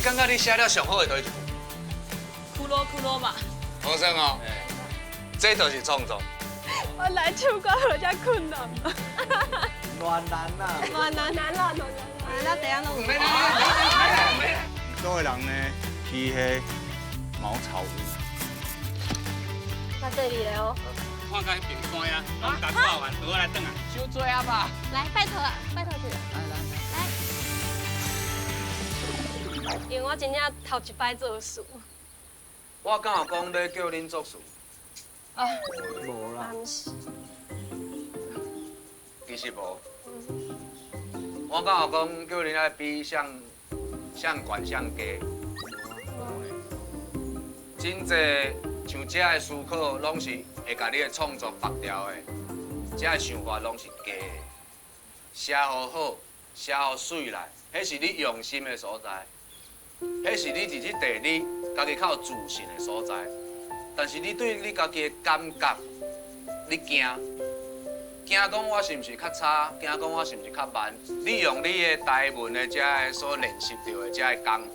你感覺你寫了上好的佗一句？骷髏骷髏吧。好耍哦，這就是創作。我來唱歌有遮困難嗎？暖男呐。暖男難啦，暖男。來，咱等下弄。多的人呢，去彼茅草屋。那這裡了哦。看到彼邊山啊，攏共看完，倒來轉啊。收多啊吧。來，拜託啦，拜託一下。來來來。因為我真正頭一擺做詞。我敢有講咧叫恁作詞？啊，無啦。毋是。其實無。我敢有講叫恁愛比上上懸上低？真濟像這个思考，攏是會共你的創作縛牢的。這个想法攏是假的。寫予好，寫予媠來，彼是你用心的所在，彼是你佇這塊你家己較有自信的所在。但是你對你家己的感覺，你驚，驚講我是毋是較差，驚講我是毋是較慢。你用你的台文的這个所練習著的這个功夫，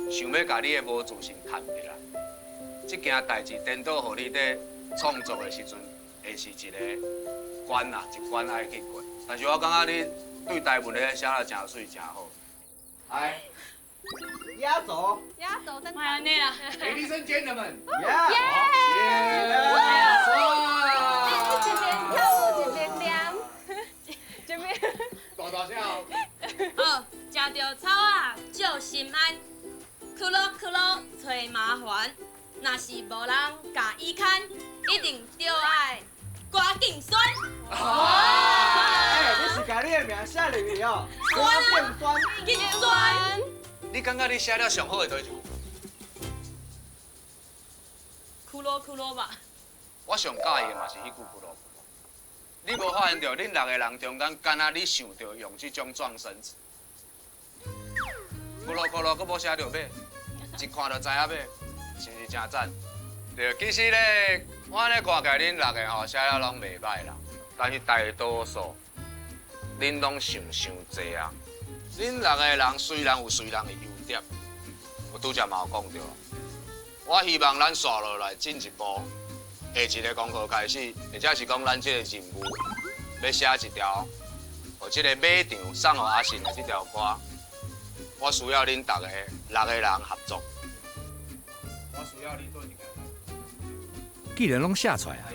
想欲共你的無自信崁起來。這件代誌顛倒，予你佇創作的時陣，會是一個關啊，一關愛去過。但是我感覺你對台文咧寫得誠媠誠好。來，壓軸，壓軸登場。按呢啦，Ladies and gentlemen，耶！一邊跳舞一邊念，一邊。大大聲哦。好，食著草仔就心安，苦囉苦囉揣麻煩。若是無人共伊牽，一定著愛趕緊酸。哎，你是共你的名寫入去哦？趕緊酸，緊酸。你感覺你寫了上好的佗一句？骷髏骷髏吧。我上佮意的嘛是彼句骷髏骷髏。你無發現著，恁六個人中間，敢若你想著用這種狀聲詞。骷髏骷髏，閣無寫著尾，一看就知影尾。是毋是誠讚？對，其實咧，我按呢看起來，恁六個吼寫了攏袂䆀啦，但是大多數恁攏想傷濟啊。恁六個人雖然有雖然的優點，我拄才嘛有講著。我希望咱紲落來進一步，下一个功課開始，或者是講咱這個任務欲寫一條，予這個馬場送予阿信的這條歌，我需要恁逐个六個人合作。我需要你做一個。既然攏寫出來啊，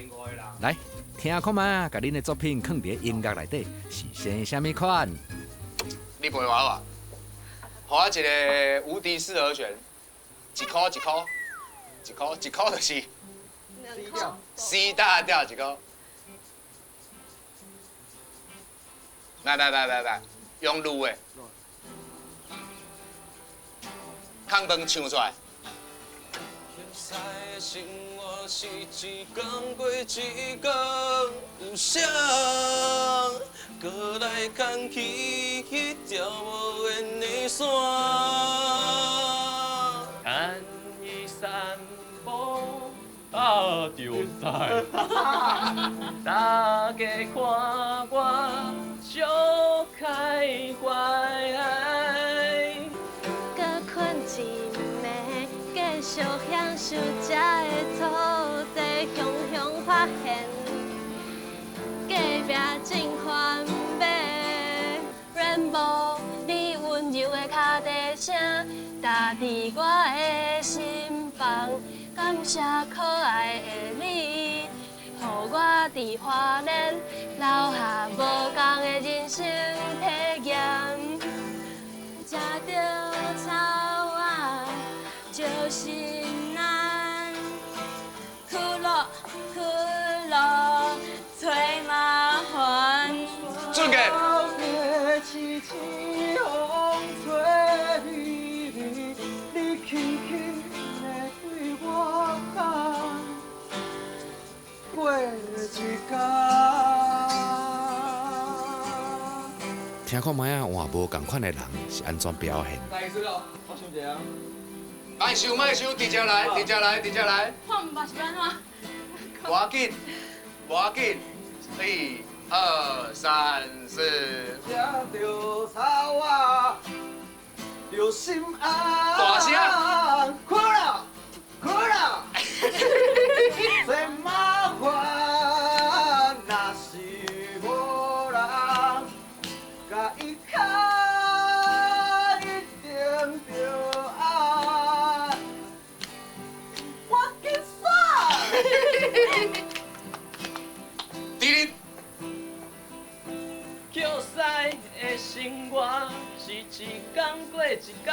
來聽看覓，共恁的作品囥佇音樂內底是生啥物款？你陪我啊，予我一个無敵四和弦，一箍一箍，一箍一箍就是 C 大調一箍。來來來來來，用錄的，空斷唱出來。生活是一工過一工，有誰閣來牽起彼條無緣的線？牵伊散步搭著驶，大家看我足開懷。閣睏一暝，繼續享受這个土地，雄雄發現隔壁真繁美。Rainbow，你溫柔的跤蹄聲，踏佇我的心房，感謝可愛的你，予我佇花蓮留下無仝的人生體驗。食著草仔就心安，苦樂苦樂揣麻煩。準嘅。風吹你輕輕的對我講，過一工。聽看覓啊，換無仝款的人是按怎表現？來，意思咯。我想一下。莫想莫想，直接來，直接來，直接來。我毋捌是按怎？無要緊，無要緊。一、二、三、四。食著草仔，就著心安。大聲。困啦，困啦，最麻煩，若是無人共伊牽，一定著愛。我緊煞。滴滴。捡屎的生活是一工过一工，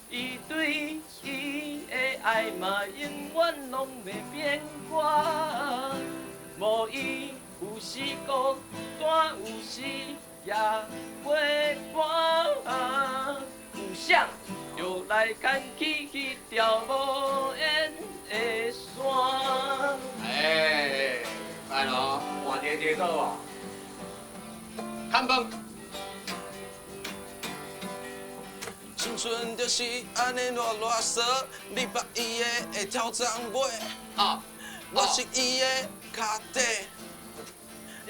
伊對伊的愛嘛永遠攏袂變卦。無伊有時孤單，有時也陪伴。有誰又來牽起彼條無緣的線？哎，來咯，換一個節奏哦。看崩。青春就是按呢囉囉嗦，你捌伊的头鬃尾，啊，我是伊的跤底，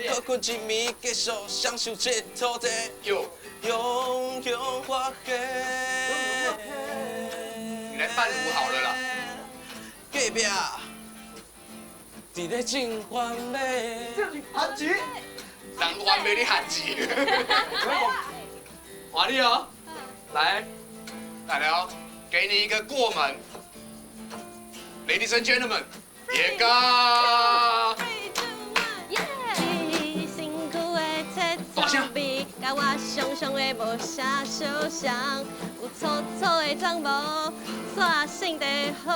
好困一暝，继续享受这土地，雄雄发黑。你來伴舞好了啦。隔壁佇咧種番麥。韓劇。人番麥你韓劇。換你哦，來，來了哦，給你一個過門。Ladies and gentlemen，野哥。你身軀的切磋美，佮我想象的無啥相像。有粗粗的鬃毛，煞性地好，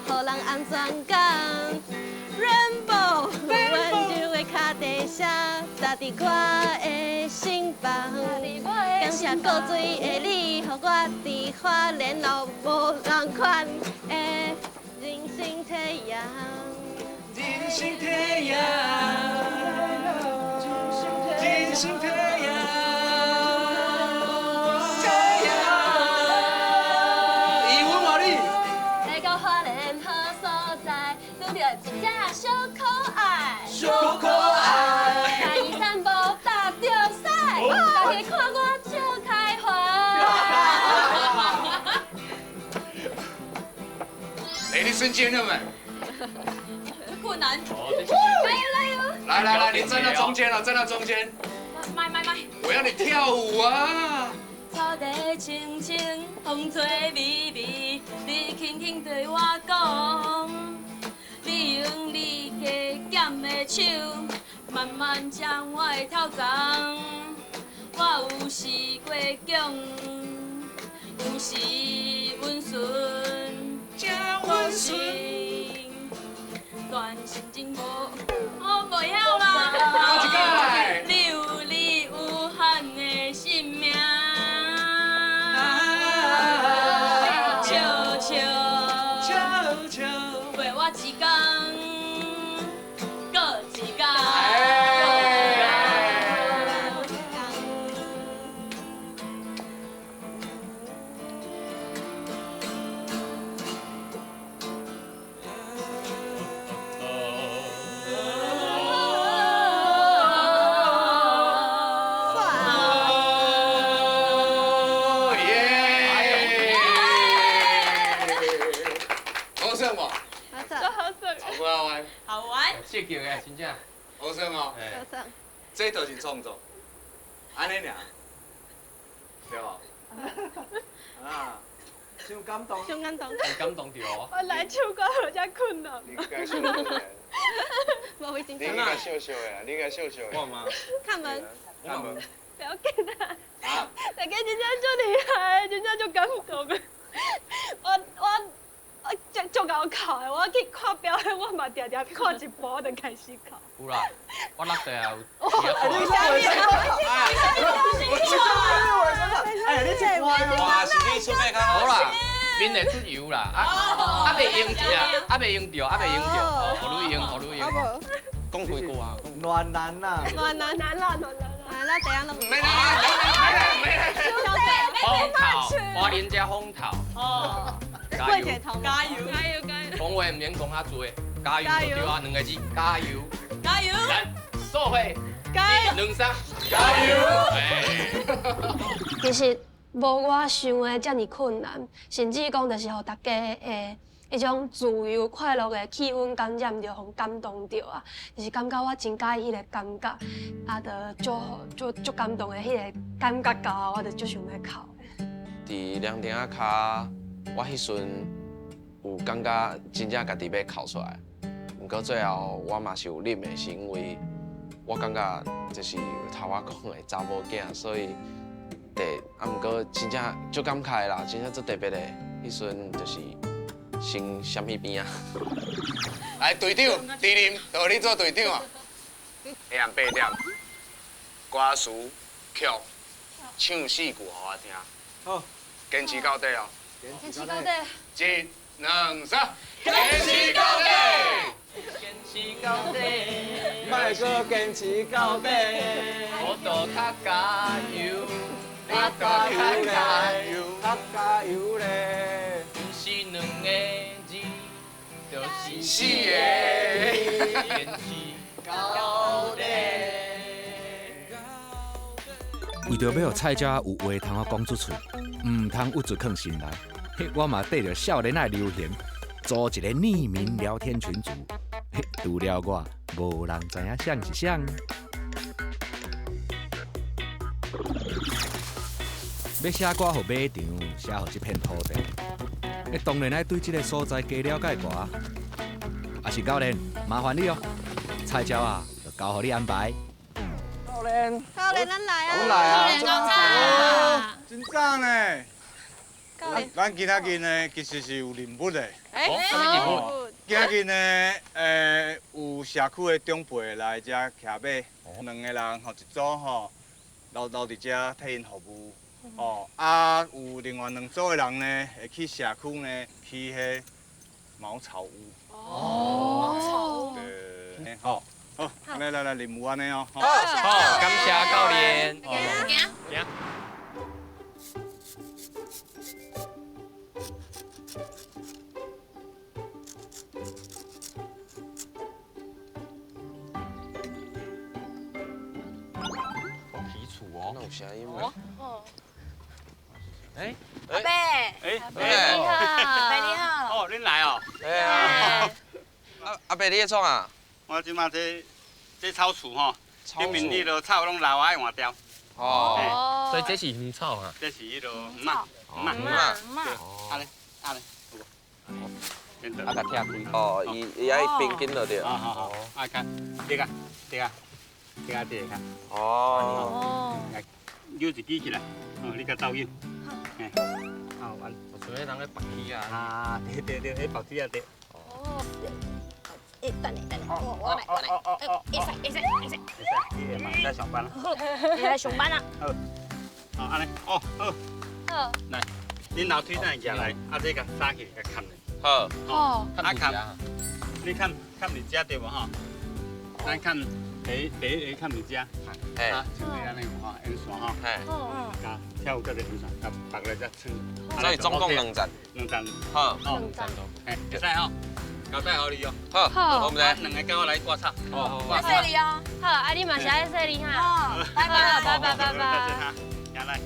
予人安全感。Rainbow，溫柔的跤蹄聲，踏佇我的心房。感謝古錐的你，予我佇花蓮路無仝款的人生體驗。人生體驗，人生體驗。疑雲話你。來到花蓮好所在，拄著一隻小可愛。小可愛。帶伊散步踏著屎，大家看我笑開懷。 Ladies and gentlemen。困難。來來來，你站到中間了，站到中間。麥麥麥！我要你跳舞啊！草地青青，風吹微微，你輕輕對我講，你用你加減的手，慢慢將我的頭鬃。我有時過強，有時溫順，真溫順。但心情無，我袂曉啦。你有你有限的生命，笑笑笑笑，陪我一工，閣一工。好玩，刺激的，真正。好耍哦，好耍。這就是創作，按呢爾，對無？啊，傷感動。傷感動。感動著哦。我來唱歌有遮困難。你該笑笑的。無會緊你應該笑笑的，你應該笑笑的。我嘛。看門。看門。不要緊啊！大家真正足厲害，真正足感動的。我足𠢕哭的，我去看表演，我嘛定定看一半我就開始哭。有啦，我落地啊有。你啥物？哎，你這哇，是你出咩較好好啦，面會出油啦，啊未用著啊，啊未用著，啊未用著，予你用，予你用。講幾句啊？暖男呐。暖男，暖啦，暖男。来啦，等下拢。沒啦，沒啦，風頭，花蓮遮風頭。哦。加油！加油！加油！加油！講話毋免講較濟，加油就對啊，兩個字，加油！加油！來，做伙，加油！一、兩、三，加油！其實無我想的遮爾困難，甚至講就是予大家的彼種自由快樂的氣氛感染著，予感動著啊！就是感覺我真佮意彼个感覺，啊，就足足感動的彼个感覺到，我就足想欲哭的。佇涼亭仔跤，我彼陣有感覺真正家己欲哭出來，毋過最後我嘛是有忍的，是因為我感覺就是頭仔講的查某囝，所以對，啊，毋過真正足感慨啦，真正足特別的，彼陣就是先閃彼邊啊。來隊長，主任，就你做隊長啊。下暗8點，歌詞曲唱四句予我聽。好，堅持到底哦。堅持到底。一、兩、三，堅持到底。堅持到底，莫閣堅持到底。我都較加油，較加油咧，較加油咧。毋是兩個字，就是四個。堅持到底。為著欲予菜鳥有話通好講出喙，毋通鬱卒囥心內，我嘛綴著少年仔的流行，組一个匿名聊天群組。除了我，無人知影誰是誰。欲寫歌予馬場，寫予這片土地，當然愛對這个所在加了解寡。啊是教練，麻煩你哦，菜鳥啊，就交予你安排。教練，教練，咱來啊！咱來啊！教練，真早呢。教練，咱今仔日呢，其實是有任務的。欸，什麼任務？今仔日呢，有社區的長輩來遮騎馬，兩个人吼一組吼，留佇遮替𪜶服務。哦，啊，有另外兩組的人呢，會去社區呢，起彼茅草屋。哦，茅草屋。對，好，好，來來來，任務按呢哦。好，感謝教練。行。行。起厝哦，那有聲音無？哦。欸阿伯，欸，阿伯你好，阿伯你好。哦，恁來哦。欸啊。阿伯，你咧創啊？我這馬這草厝吼，頂面彼落草攏老愛換掉。哦。所以這是魚草啊？這是彼落魚仔，魚仔，魚仔。按呢，按呢，有無？啊，共拆開。哦，伊愛平均就對。好好好。啊，較，這個，這個，這個這個。哦。哦。扭一支起來，哦，你共走扭。嘿，好，完。我像彼人咧拔起啊。啊，對對對，彼拔起啊對。哦。欸，等下等下，我來我來，會使會使會使。會使，你會嘛使上班啦。好，你來上班啦。好，好，按呢，哦，好。好。來，恁樓梯等下舉來，啊，這共紮起，共崁咧。好。哦。啊崁，你崁崁佇遮對無吼？咱崁第一個崁佇遮，啊，像這按呢有吼，沿線吼，加跳有這個沿線，共縛來遮穿。所以總共兩層。兩層。好。兩層。嘿，會使吼。交代予你哦。好，我們來。兩个跟我來掛草。好，愛細膩哦。好，啊你嘛是愛細膩哈。好，拜拜拜拜拜拜。來來。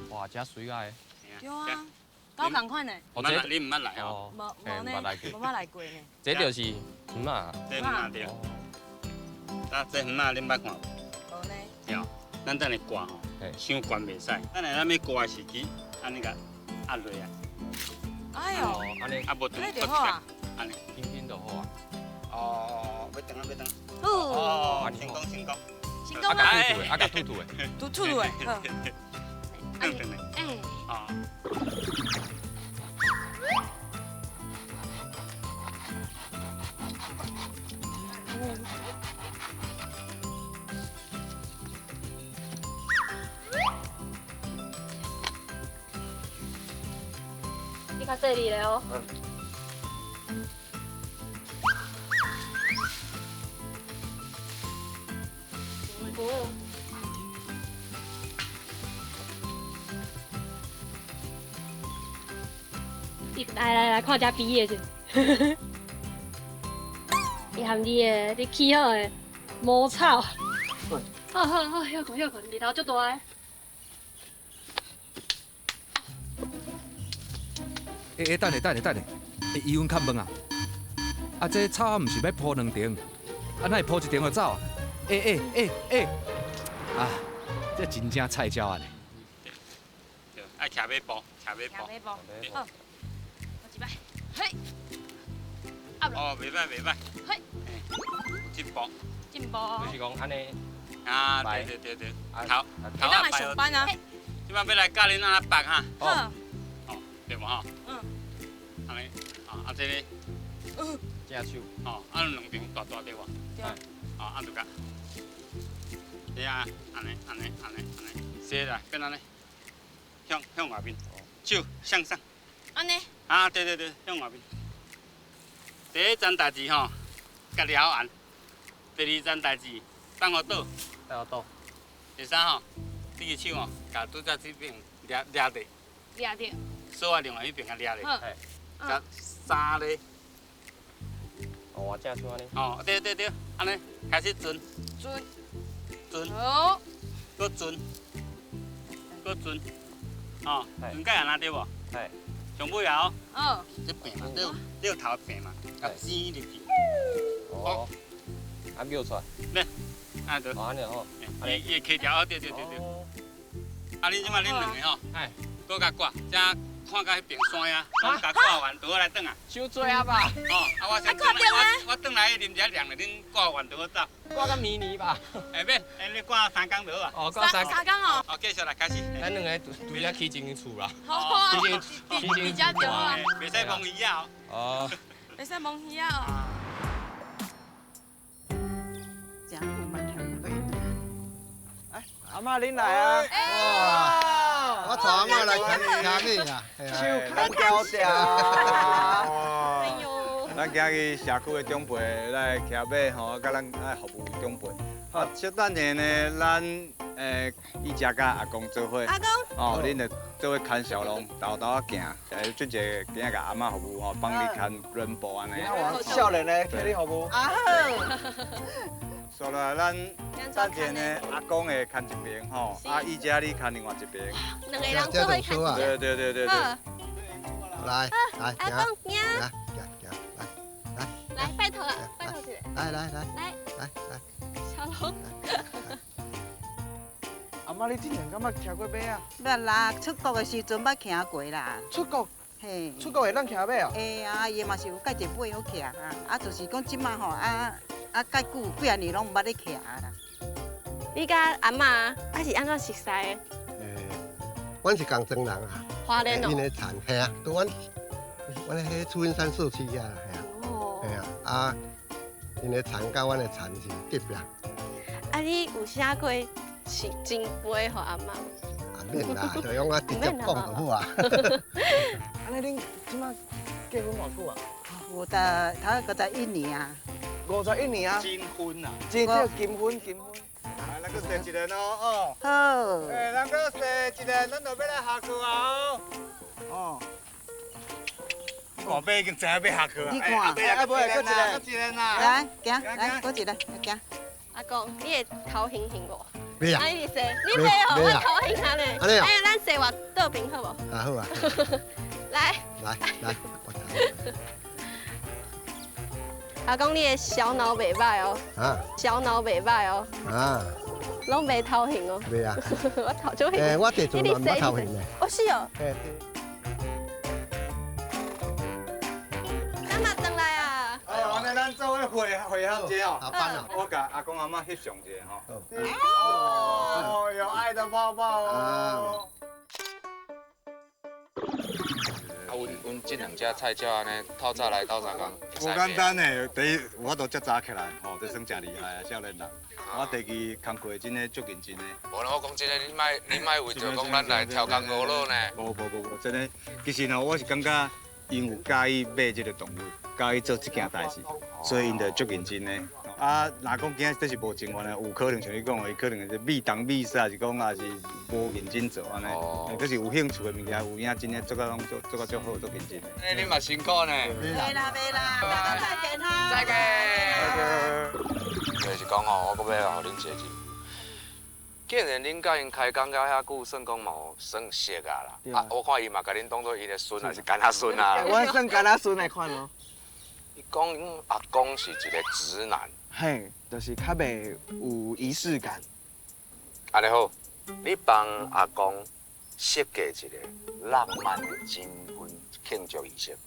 哇，這媠啊！對啊，搞仝款的。你毋捌來哦？無無呢，無捌來過呢。這就是魚仔。這魚仔對。啊，這魚仔恁捌看無？無呢。對，咱等下掛吼，傷懸袂使。等下咱欲掛的時機，按呢共壓落啊。哎喲，按呢，啊無按呢就好啊。按呢，輕輕就好啊。哦，欲轉啊，欲轉。哦，成功成功。成功啊！啊，共吐吐的，吐吐的，好。转转来。哎。啊。你較細膩咧哦。來來來，看這畢業先。伊含你的，你起好的，无草。好好好，歇困歇困，日头足大个。欸欸，等下等下等下，欸，伊阮较问啊，啊这草毋是欲铺两层，啊哪会铺一层就走啊？欸欸欸欸，啊，这真正菜鸟啊呢。对，爱徛马步，徛马步。徛马步。好，我一摆，嘿。哦，袂歹袂歹。嘿。有进步。进步。就是讲按呢。啊，对对对对，头头啊，上班啊。这摆欲来教恁按怎绑哈。好。哦，对无吼？嗯。按呢，啊这个，正手。哦，啊两边大大对无？对。哦，啊就甲，对啊，按呢按呢按呢按呢，斜来变按呢，向向外面，手向上。按呢？啊，对对对，向外面。第一层代志吼，家己好按；第二层代志，放予倒。放予倒。第三吼，你的手吼，共拄才这边掠掠著。掠著。锁仔另外彼边共掠著。才三个。哦，我正手按呢。哦，对对对，按呢开始转。转。转。好。阁转。阁转。哦，转到按呢对无？系。上尾啊！嗯。这边嘛，你有头边嘛，共挤入去。哦。啊，扭出来。来，啊对。哦，按呢吼。伊伊会起条，对对对对。啊，恁这摆恁两个吼，阁共挂，这看到彼边山啊，拢共挂完，就好来转啊。伤济啊吧？哦，啊我先转来，我转来啉一下凉咧，恁挂完就好走。挂到明年吧。会免，你挂三工就好啊。哦，挂三工哦。哦，继续来开始。咱两个拄才起一间厝啦。好啊。起一间厝啊。袂使摸鱼仔哦。哦。袂使摸鱼仔哦。真久捌听过。哎，阿嬷恁来啊！哇！我带阿嬷来听听你啊，手牵条条。哎呦！咱今日社区的长辈来骑马吼，佮咱来服务长辈。啊，小等下呢，咱以前佮阿公做伙。阿公。哦，恁就做伙牵小龙，豆豆仔行，俊杰今仔共阿嬷服务吼，帮你牵轮步按呢。少年的替你服务。啊好。所来，咱等下呢，阿公会牵一边吼，啊，以姐你牵另外一边。两个人做伙牵。对对对对对。来来，阿公，行。来，行行，来来。来，拜托了，拜托一下。来来来。来。来来。小龙。阿嬷，你之前敢捌骑过马啊？捌啦，出国的时阵捌骑过啦。出国？嘿。出国会当骑马哦？会啊，伊嘛是有盖一马好骑啊，啊，就是讲这摆吼啊。啊，盖久几啊年拢毋捌咧骑啦。你佮阿嬷啊是按怎熟似的？欸，阮是仝庄人啊。花莲哦。𪜶的田，嘿啊，佇阮阮彼个翠云山社区遐啦，嘿啊。哦。嘿啊，啊，𪜶的田佮阮的田是隔壁。啊，你有写过是真批予阿嬷无？啊，免啦，就用我直接讲就好啊。按呢，恁这摆结婚偌久啊？头51年啊。51年啊！金婚啊！真正金婚金婚。来，咱阁踅一个咯，哦。好。欸，咱阁踅一个，咱就欲来下课啊！哦。哦，马已经知影欲下课啊！你看，啊，无，阁一个，阁一个啦。来，行，来，阁一个，来行。阿公，你的头型型无？袂啊。啊，你踅，你袂哦，我头型按呢。按呢。哎，咱踅活倒平好无？啊好啊。来。来来，我头。阿公，你的小脑袂歹哦。啊。小脑袂歹哦。啊。拢袂头型哦。袂啊。我头足型。欸，我地阵嘛毋捌头型的。哦，是哦。欸。咱嘛转来啊。哦，按呢咱做伙会会合者哦。好班哦。我共阿公阿嬷翕相一下吼。哦，有爱的抱抱哦。啊，阮这两只菜鸟按呢，透早来斗相共。无简单呢，第一有法度遮早起来，吼，这算诚厉害啊，少年人。我第二工课真的足认真的。无啦，我讲真的，你莫为著讲咱来超工五老呢。无无无无，真的，其实吼，我是感觉𪜶有佮意买这个动物，佮意做这件代志，所以𪜶就足认真的。啊，若讲今仔这是无情愿的，有可能像你讲的，伊可能是美东美西，还是讲也是无认真做按呢。可是有兴趣的物件，有影真的做甲拢做做甲足好，足认真的。欸，你嘛辛苦呢。袂啦袂啦，大家再见哈。再见。就是讲吼，我阁欲予恁一个任务。既然恁佮𪜶开讲到遐久，算讲嘛有算熟啊啦。啊，我看伊嘛共恁当做伊的孙，还是干仔孙啊。我算干仔孙的款哦。伊讲阮阿公是一个直男。嘿，就是较袂有仪式感。按呢好，你帮阿公设计一个浪漫的金婚庆祝仪式，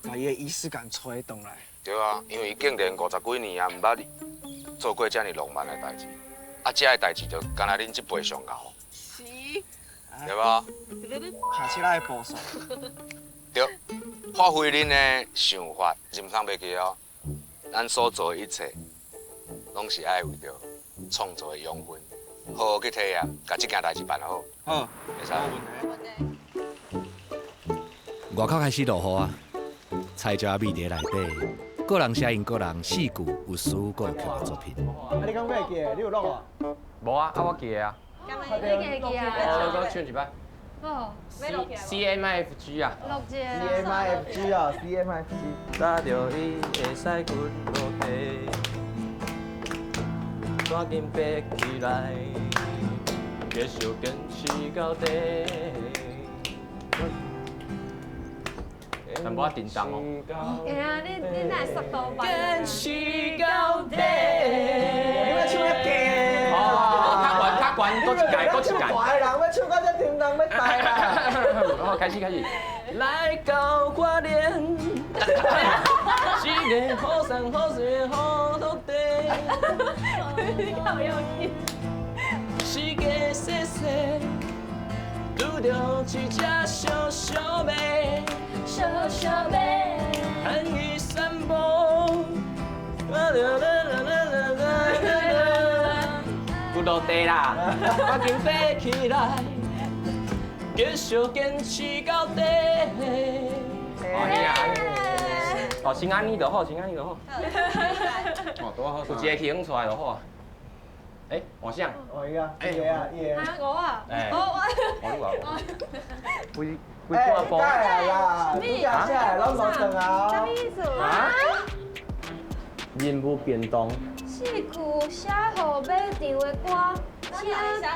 共伊的仪式感揣转来。对啊，因为伊竟然50几年啊，毋捌做过遮尔浪漫的代志。啊，这个代志就干焦恁这辈上𠢕。是。对无？拍起来的步数。对，发挥恁的想法，毋通袂记哦。咱所做的一切，拢是爱为著创造的养分，好好去体验，共这件代志办好。好，会使。外口开始落雨啊，菜鸟秘伫内底，个人写𪜶个人四句有诗阁有曲的作品。啊，你讲会记的，你有录无？无啊，啊我记的啊。你记记啊？我阁唱一摆。哦。 C M I F G 啊。录一个。 C M I F G 啊，C M I F G。搭著伊会使滚落地，赶紧爬起来，继续坚持到底。淡薄仔震动哦。会啊，你哪会速度慢？坚持到底。你欲唱遐低？哦，较悬较悬，阁一届阁一届。大人欲唱到这沉重，欲大啦。好，开始开始。来到花莲，一个好山好水的好土地。你较有劲。四界细细，拄著一只小小马，小小马，牵伊散步。啦啦啦啦啦啦啦，不落地啦，赶紧爬起来，继续坚持到底。哦，你啊，哦，先按呢就好，先按呢就好。哦，拄好。有一个起出来就好。哎，换谁？换伊啊，伊个啊，伊个。啊，我啊。哎。我我你话我。规规哎，半步。改啊啦，你讲啥拢无转啊。啥物意思啊？任务变动。四句写予马场的歌，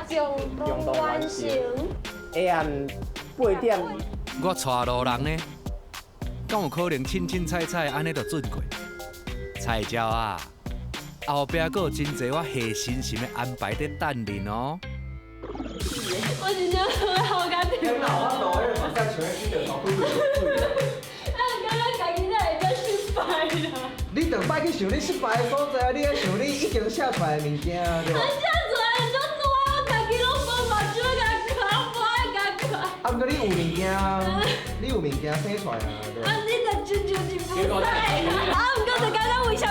请共同完成。下暗8点。我带路人呢，敢有可能凊凊彩彩按呢就准过？菜鸟啊，后壁阁有真济我下心心的安排伫等恁哦。我真正好感动。天哪，我路迄个目屎像彼水头滚滚滚。啊，感觉家己哪会遮失败啦？你顶摆去想你失败的所在，你爱想你已经写出来的物件，对无？写出来足大，家己拢无目睭共看，无爱共看。啊，毋过你有物件，你有物件生出来啊，对。啊，你就亲像一副屎。啊，毋过就感觉为啥物